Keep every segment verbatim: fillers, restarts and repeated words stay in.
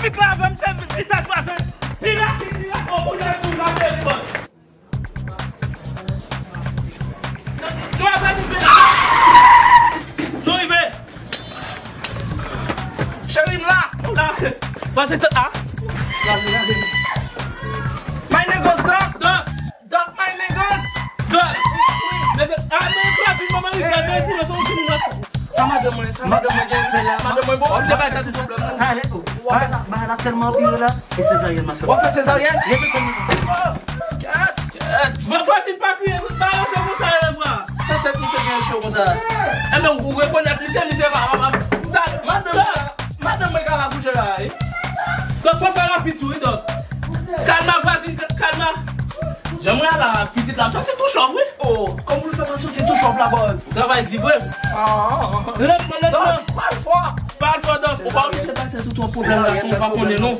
Vit la, avè m, se vit la, vwazen. Vin la, vin la, o, o, la, vin la, vin la. Nou ap rive. Nou rive. Cheri, m la. Ou la. Pase tan, a. My niggas, Doc. Doc. Doc, my niggas. Doc. Nèg, a, men, pati, manman, li fè, men, ti, men, se yon ti moun. Sa madanm mwen, sa madanm mwen gen fè la. Madanm mwen bon. Ou te bay tèt ou pwoblèm, non? Sa ale, o. Bagay la, bagay la tèlman anpire la. E sezaryèn m ap fè. W ap fè sezaryèn? Rete konnen. Oh, kèt, kèt. Bon, pati, pa kriye, balanse konsa, lè vwa. Sa tèt misye gen cho konsa. Enben, ou rekonèt misye, misye pa, pa, pa. Madanm, madanm mwen ka la kouche la, wi. Donk, fò fè rapid tou, wi, donk. Kalma, vwazen, kalma. Jan mwen la, pitit la, sa se tou chòv, wi. Oh, kòman w fè pa santi tou chòv la, bòs? Travay di vre. Ah. Lentman, lentman. Donk, pale fò. Pale fò, donk. Ou pa oblije bay tèt ou twòp pwoblèm, gason, ou pa konnen, non.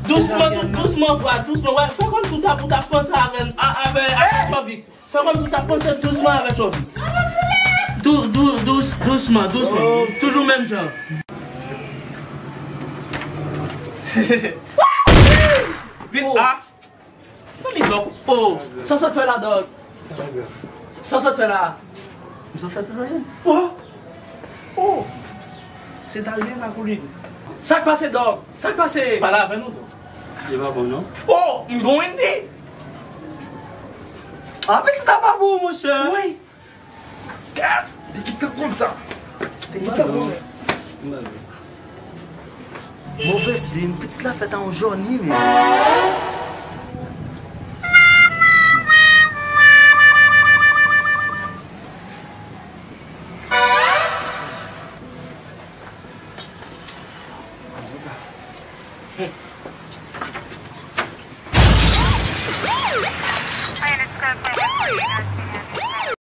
Dousman, dou-, dousman, vwa, dousman. Wè, fè kòmsi w t ap, ou t ap panse avè, a, avè, avè Chovik. Fè kòmsi w t ap panse dousman avè Chovik. Dou-, dou-, dous-, dousman, dousman. Toujou menm jan. Vit, a. Mami, Dòk, oh, sa w sot fè la, Dòk? Sa w sot fè la? M sot fè sezaryèn. Oh! Oh! Sezaryèn la pou li. Sa k pase, Dòk? Sa k pase? Pale avè nou, Dòk. Li pa bon, non? Oh! M gon Wendy! Ah, pitit la pa bon, monchè. Wi. Gad, li ki t ap konn sa. Li ki t ap konn. Move zen, pitit la fèt a yon jòni, men.